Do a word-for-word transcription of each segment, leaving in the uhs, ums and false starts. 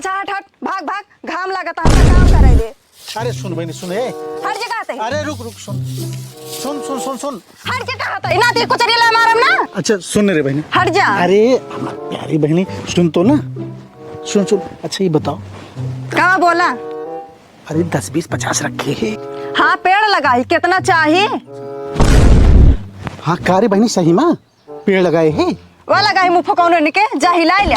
अच्छा, हट, हट, भाग, भाग, घाम लागत है, हमका काम करे दे। अरे सुन बहिनी, सुन, ए। हट जा कहत ही। अरे रुक, रुक, सुन। सुन, सुन, सुन, सुन। हट जा कहत ही, ना तो कुचरी ला मारम ना। अच्छा, सुन रे बहिनी। हट जा। अरे, हमार प्यारी बहिनी, सुन तो ना। सुन, सुन। अच्छा, ये बताओ। का बोला? अरे, दस, बीस, पचास रखे हैं। हाँ, पेड़ लगाई, कितना चाही? हाँ, का रे बहिनी, सही मा? पेड़ लगाए है? वो लगाई मुँह फकौने निके, जा हिलाई ले।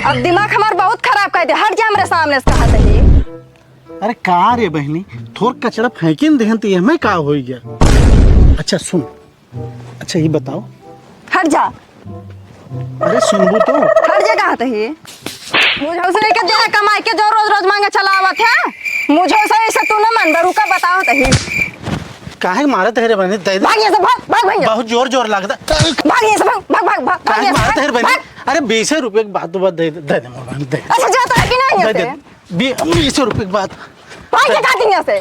अब दिमाग हमार बहुत खराब कर दे, हट जा हमरे सामने से कहत ही। अरे का रे बहिनी, थोर कचरा फेंकिन देहन त एहमे का होई गया? अच्छा सुन, अच्छा ये बताओ। हट जा। अरे सुनबू तो। हट जा कहत ही। मुझे उसे लेके दे कमाई के जो रोज रोज मांगे चला आवत है। मुझे उसे ऐसे तू न मन बरू का बतावत ही। काहे मारत है रे बहिनी? दे दे। भाग यहाँ से, भाग, भाग, भाग यहाँ से। बहुत जोर, जोर लागता। भाग यहाँ से, भाग, भाग, भाग, भाग, भाग काहे यहाँ से, मारत है रे भाग, बहिनी? भाग। अरे, बीस रुपये की बात तो बात दे दे, दे दे मोबाइल, दे। अच्छा, जाता है कि नहीं दे दे। यहाँ से? बी-, बीस रुपये की बात। भाग यहाँ से।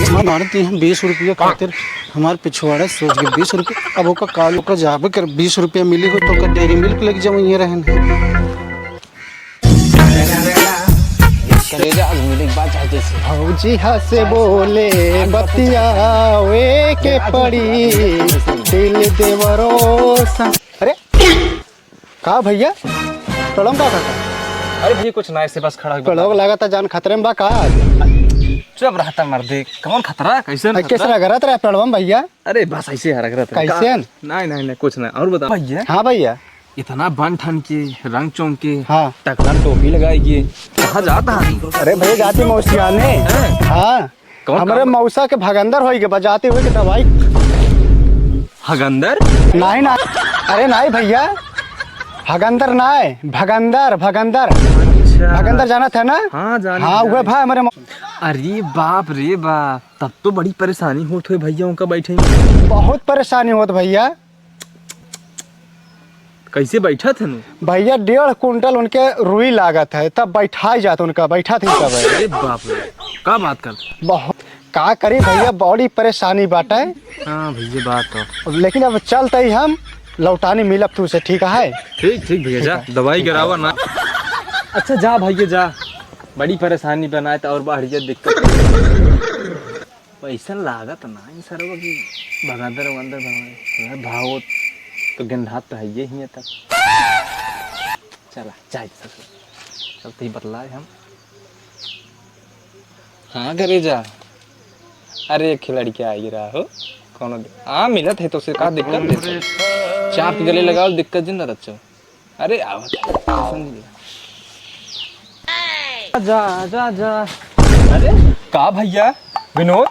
इतना मारत ही हम बीस रुपये खातिर, हमार पिछवाड़ा सोच के बीस रुपये, अब ओका काल ओका जाबे कर बीस रुपये मिली हो तो ओका डेयरी मिल्क लेके जाऊँ, ये रहन है। करेजा, आज मिले के बाद चाहते से। भौजी हँसे बोले बतियावे के पड़ी, दिल देवरो सा-, अरे, का भैया? पेड़वा का खतरा? अरे भैया, कुछ ना, ऐसे बस खड़ा होके पेड़वा बता। लागत है जान खतरे में बा का? चुप रहता मर्दे, कौन खतरा? कैसे अरे, खतरा? कैसे रगड़त रहा पेड़वा में भैया? अरे बस ऐसे ही रगड़त रहा। कैसे? नहीं, नहीं, नहीं, कुछ नहीं। और बता भैया। हाँ भैया। इतना बन ठन के, रंग चोंक के, हाँ। टकला टोपी लगाई के, कहाँ जाता है? अरे भैया, जाती मौसियाने। हैं? हाँ। कौन हमरे काम? मौसा के भगंदर होई के बजाते हुए के दवाई। हगंदर? नहीं ना, अरे नहीं भैया, हगंदर नहीं, भगंदर, भगंदर। अच्छा। भगंदर जानत है ना? हाँ, जाने, हाँ, जाने। उहे भाई हमरे मौ- अरे बाप रे बाप, तब तो बड़ी परेशानी होत होई भैया उनका बैठे में। बहुत परेशानी होत भैया। कैसे बैठत हन? भैया, डेढ़ कुंटल उनके रुई लागत है, तब बैठाई जात उनका, बैठत ही तब है। अरे बाप रे, का बात कर? बहुत, का करी भैया, बड़ी परेशानी बाटे। हाँ भैया, बात तो। लेकिन अब चलते ही हम लौटानी मिलब तू से, ठीक है? ठीक, ठीक भैया, जा, ठीक है। दवाई करावा ना। अच्छा, जा भैया, जा, बड़ी परेशानी बनाए तो और बढ़िया दिक्कत। पैसा लागत ना इन सरवा की भगंदर वगंदर बनावे। वह भावत तो गंधात तो है ये ही तक। चला, जाए ससुर। चलते ही बतलाए हम। हाँ, घरे जा। अरे, एक खिलाड़ी क्या आई रहा हो? कौन दे-, हाँ, मिलत है तो से का दिक्कत देते? चाप के गले लगाओ, दिक्कत जिन न रचो। अरे, आवत है, टेंशन नहीं ले। जा, जा, जा। अरे, का भैया? विनोद,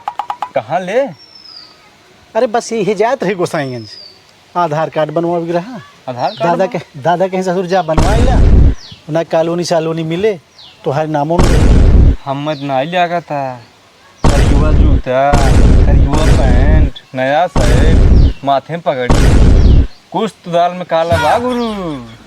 कहाँ ले? अरे, बस यही जात रही गोसाईगंज। आधार कार्ड बनवावे के रहा। आधार कार्ड दादा बन- के, दादा कहीं ससुर जा बनवा ला। ना कॉलोनी सालोनी मिले, तोहार नामो नहीं। हम मत ना लिया था। करियुआ जूता, करियुआ पैंट, नया शर्ट, माथे में पगड़ी, कुछ तो दाल में काला बा गुरु।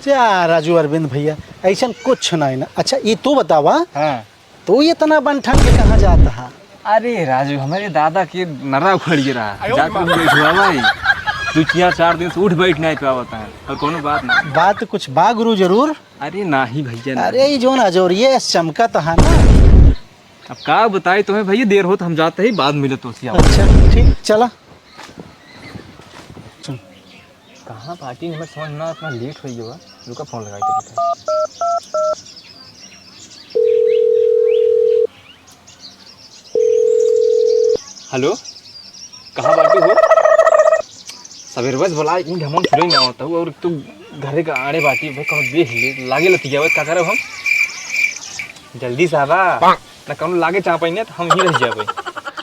जा राजू अरविंद भैया, ऐसन कुछ नहीं ना। अच्छा, ये तू बतावा, हाँ। तू इतना बन ठन के कहाँ जाता है? अरे राजू, हमारे दादा के नरा उखड़ गया रहा, जाके उनको बैठवावा ही। दो चार, चार दिन से उठ बैठ नहीं पावता है, और कोनो बात नहीं। बात कुछ बा गुरु जरूर। अरे नाही भैया, नाही। अरे, ये जो ना जोर, ये चमका तो है ना। अब का बताई तुम्हें भैया, देर होत हम जाते ही, बाद में मिले तो सिया। अच्छा, ठीक, चला। सुन। कहाँ पार्टी में समझ ना, इतना लेट हो गया। रुका, फोन लगाई के बताई। हेलो, कहाँ बाटी हो? सवेरवा से बोला, इन घमन सुरई ना होता हूँ, और तू घरे का आड़े बाटी भाई, कहूँ देख ले, लागे लतिया, का करब हम? जल्दी से आवा। ना कौनो लागे चापई ना, तो हम ही रह जाबे।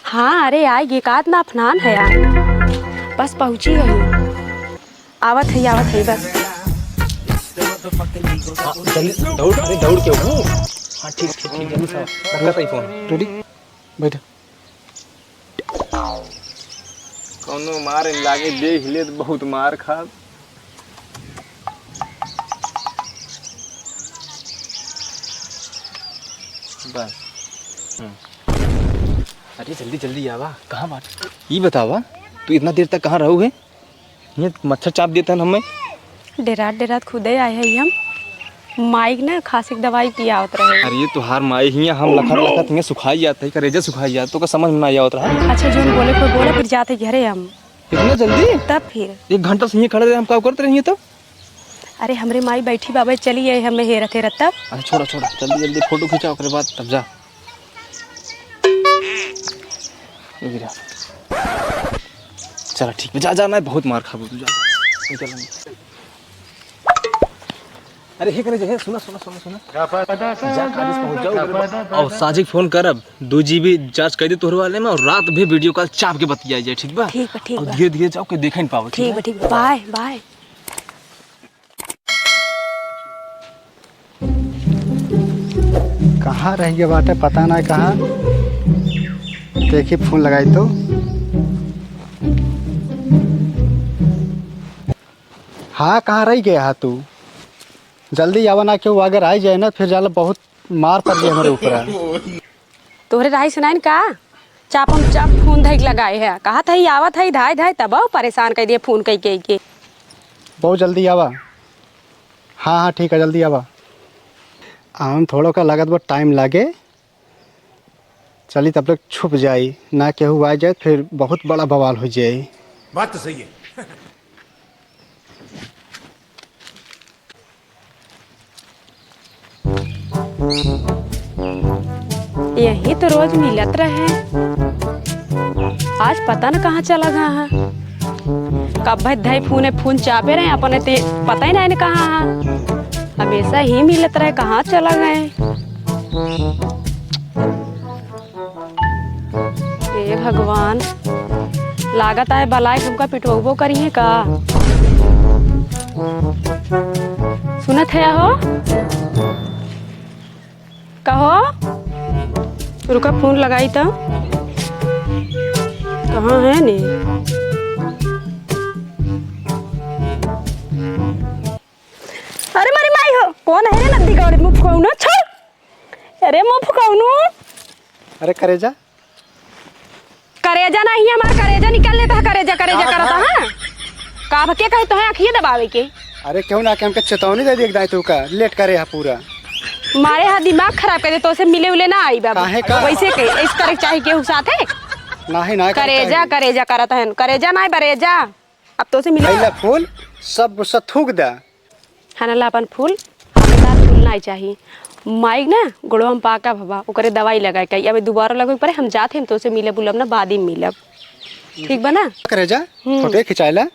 हाँ, अरे, आइ गे, का इतना अफनान है यार। बस पहुँची है। आवत है, आवत है, बस। हाँ, जल्दी दौड़, अरे, दौड़ के वो। हाँ, ठीक, ठीक, ठीक, जल्दी से आवा। रखा था ये फोन। रेडी? बैठ। कौनो मार लागे, देख ले तो बहुत मार खाब। बस। हम्म। अरे जल्दी जल्दी आवा, कहाँ बाटे? ई बतावा, तू इतना देर तक कहाँ रहू है? ये मच्छर चाप देता है हमें। डेरात डेरात खुदे आए हैं हम। माई के ना खांसी के दवाई पियावत रहे। अरे, ये तोहार माई हियाँ, हम लखत लखत हियाँ सुखाई जात है, करेजा सुखाई जात, तोका समझ में ना आवत रहा। अच्छा, जोन बोले कोई बोला, फिर जात है घरे हम। इतना जल्दी? तब फिर? एक घंटा से हियाँ खड़े रहे, हम का करत रहिए तब? अरे, हमरे माई बैठी बाबे, चली आई, हमें हेरत हेरत तब। अरे, छोड़ा, छोड़ा, जल्दी जल्दी फोटो खींचा, ओकरे बाद तब जा। ये गिरा। चला ठीक बा, जा, जा, नहीं बहुत मार खाबू तू, जा, जा। निकल, निकल। अरे हे करे जे, हे, सुना, सुना, सुना, सुना। जा, कागज पहुंच जाओ, ओकरे बाद। और साजिक फोन करब, दो जीबी रिचार्ज कर दे तोहरे वाले में, और रात भी वीडियो कॉल चाप के बतिया जाए, ठीक बा? ठीक बा, ठीक और बा। धीरे धीरे जाओ, कोई देखे नहीं पावे, ठीक बा, बा? ठीक बा। Bye, bye. कहाँ रह गया बाटे, पता ना कहाँ। देखी, फोन लगाई तो। हाँ, कहाँ रह गया है तू? जल्दी आवा ना, केहू अगर आई जाए ना, फिर जाला बहुत मार पड़ गई हमारे ऊपर। तोहरे राही सुनाइन का? चापम चाप फोन धइक लगाए है, कहत है आवत है धाय धाय, तब परेशान कर दिए फोन कई कई के। बहुत जल्दी आवा। हाँ, हाँ, ठीक है, जल्दी आवा। आवन थोड़ो का लागत बा टाइम लागे। चली तब तक छुप जाई, ना केहू आ जाए, फिर बहुत बड़ा बवाल हो जाए। बात तो सही है। यही तो रोज मिलत रहे, आज पता न कहाँ चला गया है। कब भाई धई फोने फोन चापे रहे, अपने ते पता ही नहीं न कहाँ है। हमेशा ही मिलत रहे, कहाँ चला गए। हे भगवान, लागत आए बलाय हमका पिटवबो करिहे का? सुनत है हो? कहो, रुका फोन लगाई तो। कहाँ है नी? अरे मारी माई हो, कौन है रे नंदी गौरी मुँह फुकौनो? छोड़। अरे मुँह फुकौनो। अरे करेजा। करेजा नहीं, हमार करेजा निकाल लेता है, करेजा, करेजा का करता भा? है। का भा, के कहे तोहे अखिए दबावे के? अरे क्यों ना, के हमके चेतावनी दे दी एक दाई तू का, लेट करे है पूरा। मारे हा दिमाग खराब कर दे, तो से मिले उले ना आई बाबू। काहे का? वैसे के, इस करे के चाही केहू साथे? नाही, ना करे करेजा, चाही। करेजा करत है, करेजा ना बरेजा। अब तो से मिले। अइला फूल, सब गुस्सा थूक दा। हनला अपन फूल, हमें दांत फूल नाई चाही। माइक ना गोड़वा में पाका भवा, ओकरे दवाई लगाए के। अबे दोबारा लगे पड़े, हम जात हैं, तो से मिलब उलब ना, बाद ही मिलब। ठीक बा ना? करेजा, हम्म। फोटो खिंचाएला।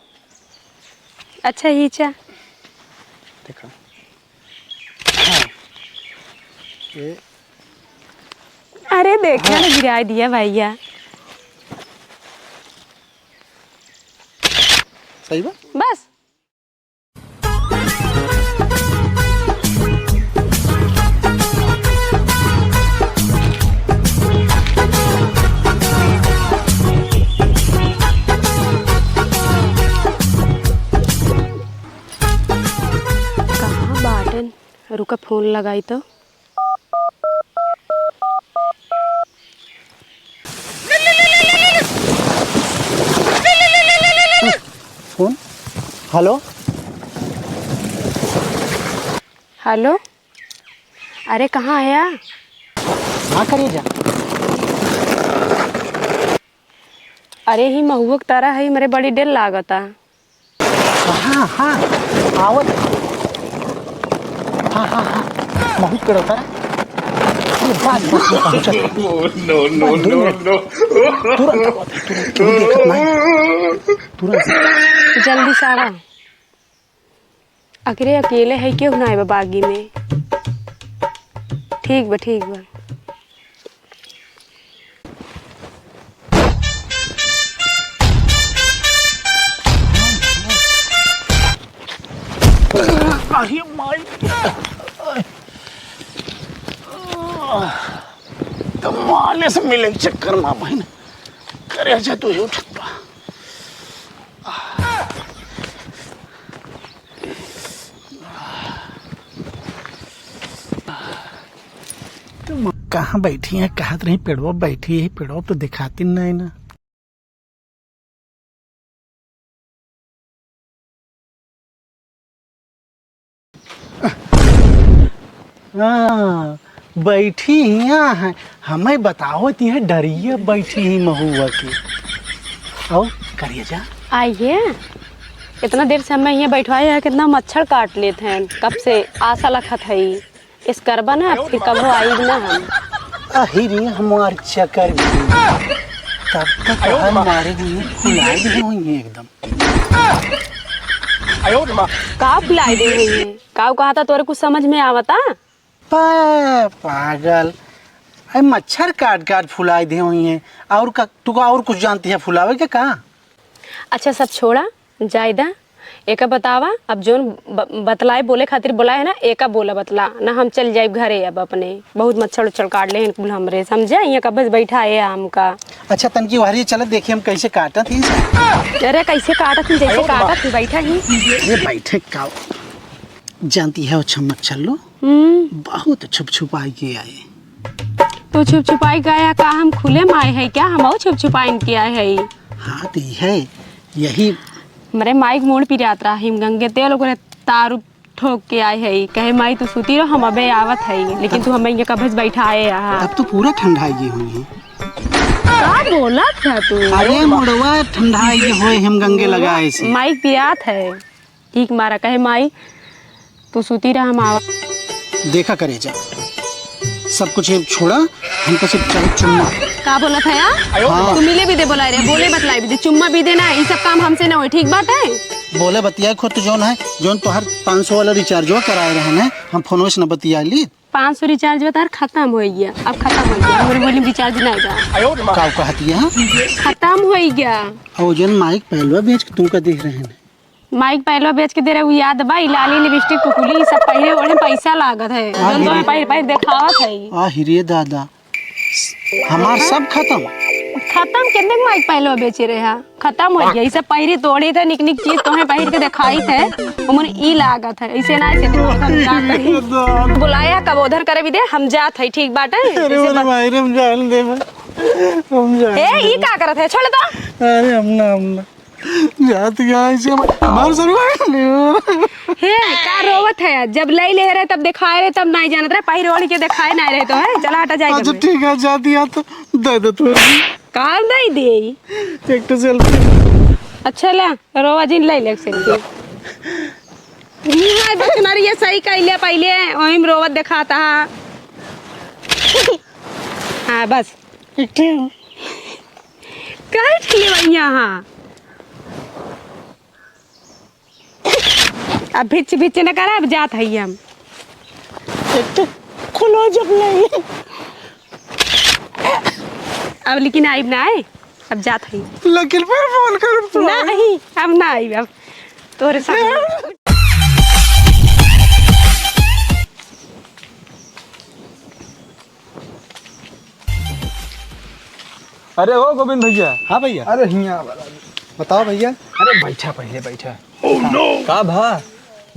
अच्छा, ही चा। देखा। हाँ। ये। अरे, देखा हाँ। ना, गिरा दिया भैया। सही बा? बस। कहाँ बाटन? रुका, फोन लगाई तो। फोन। हेलो। हेलो, अरे कहाँ है या? हाँ, करेजा। अरे ही महुआ के तारा है, मेरे बड़ी डर लागता। हाँ, हाँ, आवत। हाँ, हाँ, हाँ, बहुत करता है। अरे, बस, बस, बस, पहुँचा। No, no, no, no। तुरंत आवत है, तुरंत, तुरंत देखत नहीं। तुरंत। जल्दी से आवा। अकरे अकेले है, केहू ना आए बा बागी में। ठीक बा, ठीक बा। अरे माई, तो माले से मिले के चक्कर में बहन, करेजा तो ही उठत बा। तुम कहाँ बैठी हैं? कहत रही पेड़वा बैठी है, पेड़वा तो दिखाती नहीं ना। हाँ, बैठी हियाँ है। हमें बताओ, तिहे डरिए बैठी ही महुआ की। आओ, करिए जा। आइए, इतना देर से हमें यहाँ बैठवाए है, कितना मच्छर काट लेत हैं। कब से आशा लखत है, इस करबा ना, फिर कबो आइब ना हम। अहिरे हमार चक्कर भी। तब तक हम मारे हुए फुलाए भी हुए एकदम। का फुलाए दे हुए? का कहा था, तोरे कुछ समझ में आवता? पा-, पागल। अरे मच्छर काट काट फुलाए दे हुई हैं। और का, तू का और कुछ जानती है फुलावे के का? अच्छा, सब छोड़ा, जाए दा। एका बतावा, अब जोन ब-, बतलाए बोले खातिर बोला है ना, एका बोला बतला ना, हम चल जाइब घरे अब अपने। बहुत मच्छर उच्छर काट ले हैं कुल हमरे, समझे? यहाँ का बस बैठा है हमका। अच्छा, तनकी वहरी चलत देखी हम कैसे काटत ही। अरे, कैसे काटत ही, जैसे काटत ही, बैठा ही। ये बैठे का जानती है, अच्छा मच्छर लो। हम्म। बहुत छुप छुपाई के आए। तो छुप छुपाई के आया का? हम खुले में आए हैं क्या? हम और छुप छुपाई के आए हैं। हाँ, तो यही है, यही। मेरे माई के मूड़ पिरात रहा, हिम गंगे तेल ओकरे तारू ठोक के आए है। कहे, "माई, तू सूती रहो, हम अबे आवत है।" लेकिन तू हमें ये कभस बैठाए यहाँ। तब तो पूरा ठंडाई गई होंगी। का बोला था तू? अरे, मुड़वा ठंडाई गई होए, हिम गंगे लगाए से। माई पिरात है। ठीक मारा, कहे, "माई, तू सूती रह, हम आवा।" देखा करे जा, सब कुछ ये छोड़ा, हमको सिर्फ चाहे चुम्मा। का बोलत है यार? हाँ। तू मिले भी दे बोला रे, बोले बतलाई भी दे, चुम्मा भी देना, ये सब काम हमसे ना होए, ठीक बात है? बोले बतिया खुद तो जौन है, जौन तोहर पाँच सौ वाला रिचार्जवा कराए रहे हैं, हम फोनवे से न बतिया ली। पाँच सौ रिचार्जवा तोहर खत्म हो गया, अब खत्म हो गया, हमरे मोबाइल में रिचार्ज नहीं बा। का कहती है? खत्म हो गया। और जौन माइक पहलवा बेच के तुमका देख रहे हैं। माइक पहलवा बेच के दे रहे, उ याद बा, ई लाली, लिपस्टिक, टिकुली, ई सब पहिरे ओढ़े पैसा लागत है। हाँ, जौन तोहे पहिर पहिर देखावत है। आ हिरे दादा, हमार सब खत्म। खत्म? कितने के माइक पहलवा बेचे रहे हा? खत्म हो गया। ई सब पहिरी तोड़ी थे, निक निक चीज तोहे पहिर के देखाई थे, उमन ई लागत है, ऐसे ना, ऐसे देखो, हम जात है। बुलाया कब उधर करे भी दे, हम जात है, ठीक बाटे? अरे, ऐसे अरे बा- भाई रे, हम जान दे, हम जान ए, दे। ई का करत है? छोड़ दो। अरे, हम ना, हम ना। जात गया ऐसे मार सर। हे, का रोवत है? जब लई ले रहे, तब दिखाए रहे, तब नहीं जानत रहे, पहिर ओढ़ के दिखाए नहीं रहे तो है। चला हटा जाए अच्छा, ठीक है, जाती है तो दे दे तू। काल दे दे। एक तो सेल्फी। अच्छा, ले, रोवा जिन, ले ले सेल्फी। नहीं, बस तुम्हारी ये सही कह लिया पहले, वहीं में रोवत दिखाता है। हाँ, बस। एक ठे। काहे के लिए वही यहाँ? अब भिच भिच न करा, अब जात हई हम। एक ठे खुलो जब नहीं। अब लेकिन आइब ना आए, अब जात हई। लेकिन फिर फोन करब तो। नहीं, अब ना आइब, अब तोरे साथ। अरे ओ गोविंद भैया। हाँ भैया। अरे हियाँ वाला। बताओ भैया। अरे बैठा, पहले बैठा। Oh no! का भा?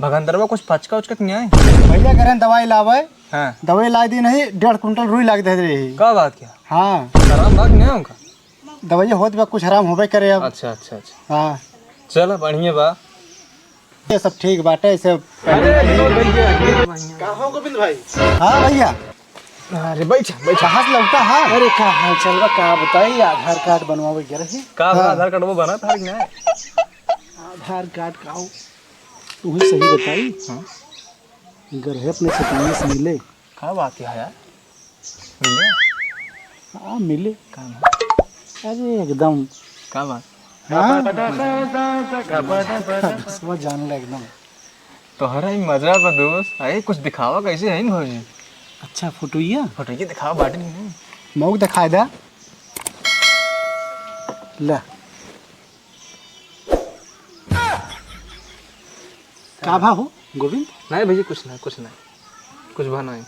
भगंदरवा कुछ पचका उचका के नहीं आए? भैया, घरे दवाई लावे। हाँ। दवाई लाई दी नहीं, डेढ़ कुंटल रुई लाग दे रही। का बात क्या? हाँ। आराम बात नहीं होगा? दवाई होत बा, कुछ आराम होबे करे अब। अच्छा, अच्छा, अच्छा। हाँ। चला, बढ़िया बा। ये सब ठीक बाटे, ऐसे। अरे, विनोद भैया, ये तो बढ़िया। का हो गोविंद भाई? हाँ भैया। अरे, बैठ, बैठ। कहाँ से लौटा है? अरे, का हाल चाल बा, का बताई, आधार कार्ड बनवावे गए रही। का बा, हाँ। आधार कार्ड वो बना था कि नहीं? आधार कार्ड का हो? तू ही सही बताई। हाँ। घर है अपने सपने से मिले। का बात है यार? मिले? हाँ, मिले। का बात? अरे, एकदम। का बात? हाँ। बस, वो जान ले एकदम। तोहरा ही मजा बा दोस्त। अरे, कुछ दिखावा, कैसे है भौजी? अच्छा, फोटोइया? फोटोइया दिखावा, बाटे नहीं। मौक दिखाए दा। ले। का भा हो, गोविंद? नहीं भैया, कुछ नहीं, कुछ नहीं। कुछ भा नहीं।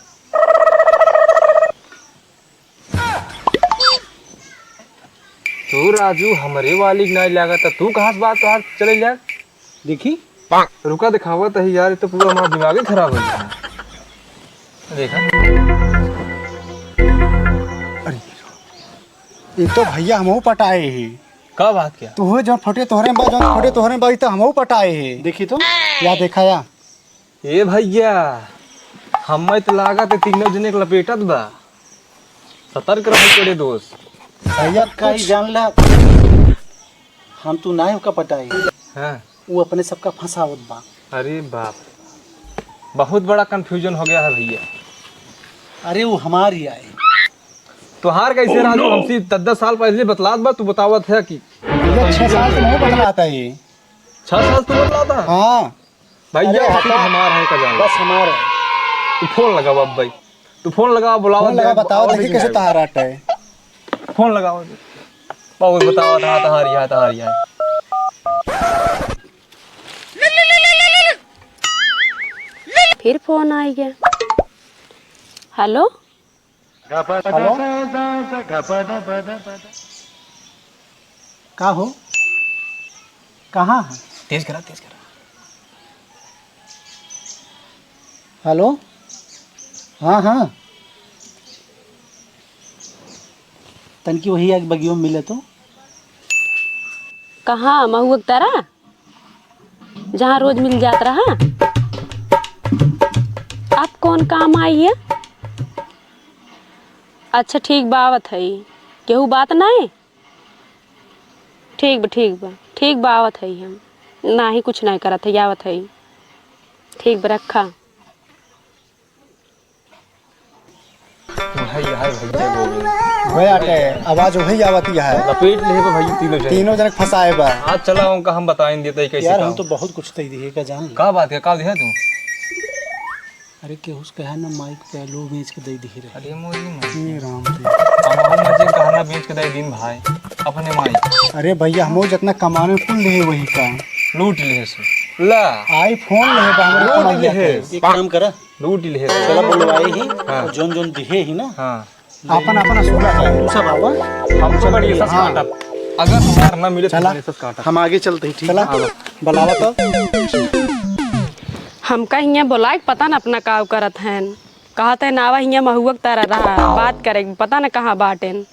तू राजू, हमरे वाली के नाई लागत, तू कहाँ से बात तोहार चले लाग? देखी। रुका, दिखावत है यार, ये तो पूरा हमारा दिमाग ही खराब हो गया। देखा। अरे, ये तो भैया हमहू पटाए ही। का बात क्या? तू हुए जौन फोटो तोहरे में बा, जौन फोटो तोहरे में बा, ई तो हमहू पटाए ही। देखी तो। या देखा या। ए भैया, हमें तो लागत है तीनों जने के लपेटत बा। सतर्क रहो तेरे दोस्त। भैया, काई जान ला, हम तू नाय ओका पटाई। हाँ। वो अपने सबका फंसावत बा। अरे बाप, बहुत बड़ा confusion हो गया है भैया। अरे, वो हमार ही आए। तोहार कैसे राजू? हमसे दस दस साल पहले बतलात बा, तू बतावत है कि भैया, छह साल से नहीं बतलाता ये। छह साल से तू बतलाता? हाँ। भैया, अरे, वो सिर्फ हटा। हमार है का जान। बस हमार है। तू फोन लगावा अब भाई, तू फोन लगावा, बुलावा फोन दे, लगा, बताओ, आवाज देखी नहीं कैसे आएगा। तहार आटा है। फोन लगावा। बहुत बतावा, तहार, तहार, यहाँ, तहार, यहाँ। फिर फोन आ गया। हेलो? हेलो? का हो? कहाँ है? तेज करा, तेज करा। हेलो? हाँ, हाँ। तनकी वही आके बगियो में मिले तो। कहाँ? महुआ के तारा? जहाँ रोज मिल जात रहा। अब कौन काम आई है? अच्छा ठीक बा, आवत हई। केहू बात नाई? ठीक बा, ठीक बा, ठीक बा, आवत हई हम। नाही, कुछ नाही करत हई, आवत हई। ठीक बा, रखा। वही है भैया गोविंद। वही आटे, आवाज वही आवत ही है। लपेट ले बा भैया तीनों जने। तीनों जने फंसाए बा। आज चला उनका हम बताइन देते ही कैसे यार, हम काम। तो बहुत कुछ तय दिए का जान ले। का बात है, का दिया तू? अरे केहू से कहा ना माइक पहलो बेच के दे दिए रहे। अरे मोरी माँ। हे राम रे। हम मजे गहना बेच के दे दिन भाई, अपने माइक। अरे भैया, हम जितना कमाने कुल ले वही का। लूट ले सो। ला। iPhone ले बा हमरे लूट कमाइया ले। के। एक काम करा, लूट लिहे। चला बोलवाए ही, हाँ। और जौन जौन दिहे ही ना, हाँ। आपन आपन असुला है। तू सब आवा। हमको बड़ी एसस हाँ। काटब। अगर हमार ना मिले तो चला। बड़ी एसस काटब। हम आगे चलते ही, ठीक चला। है? बुलावा तो। हमका हियाँ बोलाए के पता न अपना काव करत हन। कहत है नावा हियाँ महुआ के तरह रहा, बात करे के पता न कहाँ बाटेन।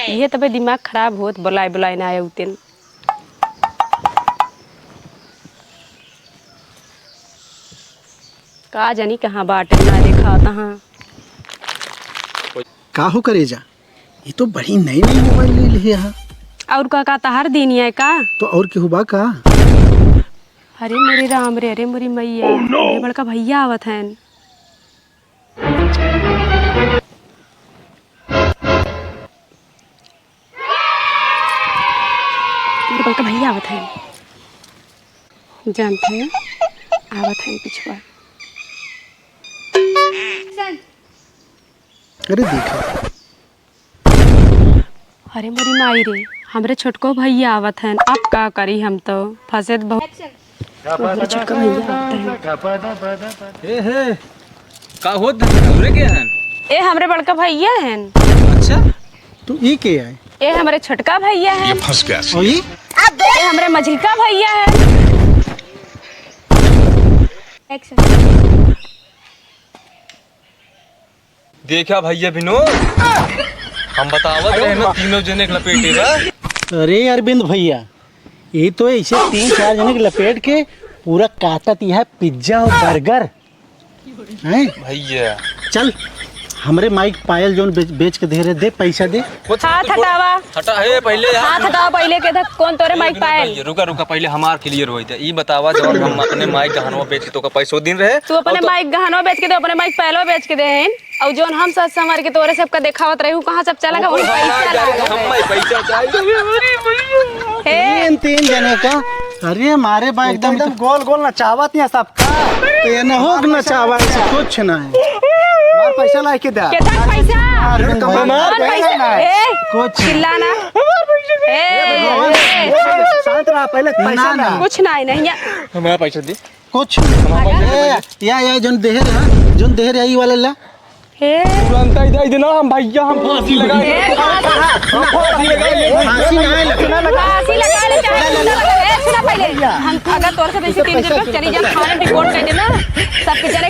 इहे तबे दिमाग खराब होत, बोलाए बोलाए ना आए उतेन। का जानी कहाँ बाटे, ना देखा तहाँ। का हो करेजा, ये तो बड़ी नई नई मोबाइल ले लिहे हा। और का, का तहार दिन है का? तो और केहू बा का? अरे मोरे राम रे, अरे मोरी मैया, oh, no! अरे बड़का भैया आवत हन। बड़का भैया आवत हैं। जानत हैं, आवत हैं पिछवा। अरे देखा। अरे मोरी माई रे, हमरे छोटको भैया आवत हैं। अब का करी, हम तो फंसे बहुत। हमरे छोटका भैया आवत हैं। ए हे, का होत है? हमरे के हन? ए हमरे बड़का भैया हन। अच्छा, तू ई के है? ए हमरे छोटका भैया हन। ये फंस गया। और ई? ए हमरे मझिलका भैया हन। Action। देखा भैया विनोद, हम बतावत रहे ना, तीनों जने के लपेटे बा। अरे अरविंद भैया, ये तो ऐसे तीन चार जने के लपेट के पूरा काटत यह पिज्जा और बर्गर। हैं? भैया। चल, हमरे माइक पायल जौन बेच, बेच के दे रहे, दे पैसा दे। कुछ हाथ हटावा। हटा, हे, पहले यार। हाथ हटावा पहले के, देख, कौन तोरे माइक पायल? रुका, रुका, पहले हमार clear होई था। ई बतावा, जब हम अपने माइक गहनवा बेच के तोका पैसो दिन रहे, तू अपने और तो माइक गहनवा बेच के दे, अपने माइक पायलवा बेच के दे हैं, और जौन हम सज संवर के तोरे सबका देखावत रही, उ कहाँ सब चला गवा? उनका पैसा लागा है। हम पैसा चाहिए। हे। तीन, तीन जने का। अरे मारे बा एकदम एकदम गोल गोल नचावत यहाँ सबका। तो ये न हो नचावा, ऐसे कुछ ना है। हमार पैसा लाए के दे। केतना पैसा? अरे कमाल कौन पैसा? पैसा ना है। ए, कुछ चिल्ला ना। ए, ए, ए। शांत रहा, पहले पैसा ना, ना। कुछ ना है, नहीं है। हमारा पैसा दे। कुछ। हमारा पैसा दे। ए, या, या, जोन देहे रहा, जोन देहे रहा, ई वाला ला। हे। तुरंत ही दे देना हम भैया, हम फांसी लगाए। हे, फांसी। हम फांसी लगाए। फांसी ना लगे। फांसी लगा ले, चाहे जिंदा लगा। ए, सुना, पहले हम, अगर तोरे से बेसी तीन सौ रुपया चली जाए, थाने रिपोर्ट कर देना, सबके जरे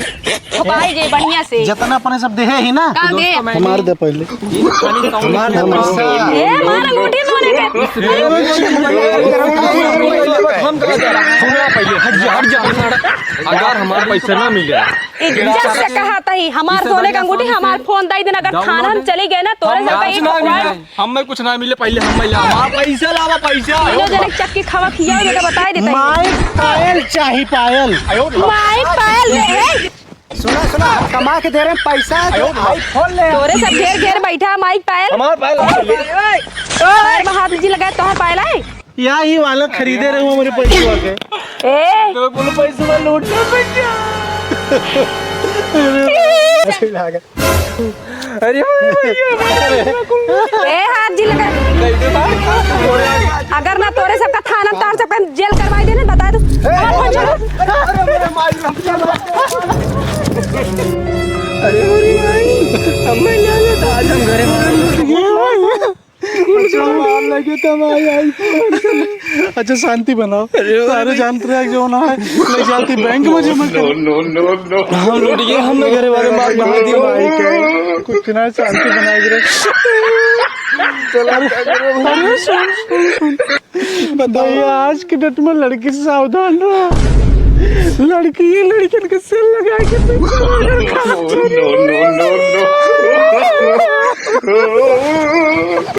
छुपाई जे बढ़िया से। जितना अपने सब देहे ही ना, का दे? हमार दे पहले। हमार दे पैसा। ए, मार अंगूठी तोरे के। हम तो सुना पहले, हट जा, हट जा, हट जा। अगर हमार पैसा ना मिले, इज्जत से कहा तही, हमार सोने का अंगूठी, हमार फोन दे देना। अगर थाना हम चली गए ना, तोरे से कहीं कुछ ना मिले। हमें कुछ ना मिले, पहले हम लावा। हाँ, पैसा लावा, पैसा। तीनों जने चक्की खावा खिया, बेटा, बताए देते हैं। माइक पायल चाही, पायल। माइक पायल ले। सुना, सुना, हम कमा के दे रहे हैं पैसा, जो आयो। iPhone ले। तोरे सब घेर घेर बैठा, माइक पायल। हमार पायल ले। पैर में हाथ जी लगाए, तोहर पायल आए। या ही वाला खरीदे रहे हो मेरे पैसवा के। ए। तो बोलो, पैसवा लूट ले, भैया। ऐसे ही लागे। अरे, अरे, अरे, अरे। ए, हाथ जी लगा। अगर ना तोरे सबका थाना, तोर सबका जेल करवाई देने, बता दो। ए, हमार फोन छोड़ो। अरे, अरे, अरे, भाई, हम मैं ले लेता, आज हम घरे वाले। अच्छा, हम आप लगे तब आई, आई। अच्छा, शांति बनाओ। अरे, सारे अरे। जानते हैं जो ना है, ले जाती बैंक में जमा करो। No, no, no, no। हम लूट गए, हम घरे वाले मार, मार दिए। भाई के कुछ ना, शांति बनाए रख। चला, क्या करो? अरे, सुन, सुन, सुन। बताओ। भैया, आज के डेट में लड़की से सावधान रहो। लड़की ही लड़कन के सेल लगा के पीछे भागल खात। No, no, no, no।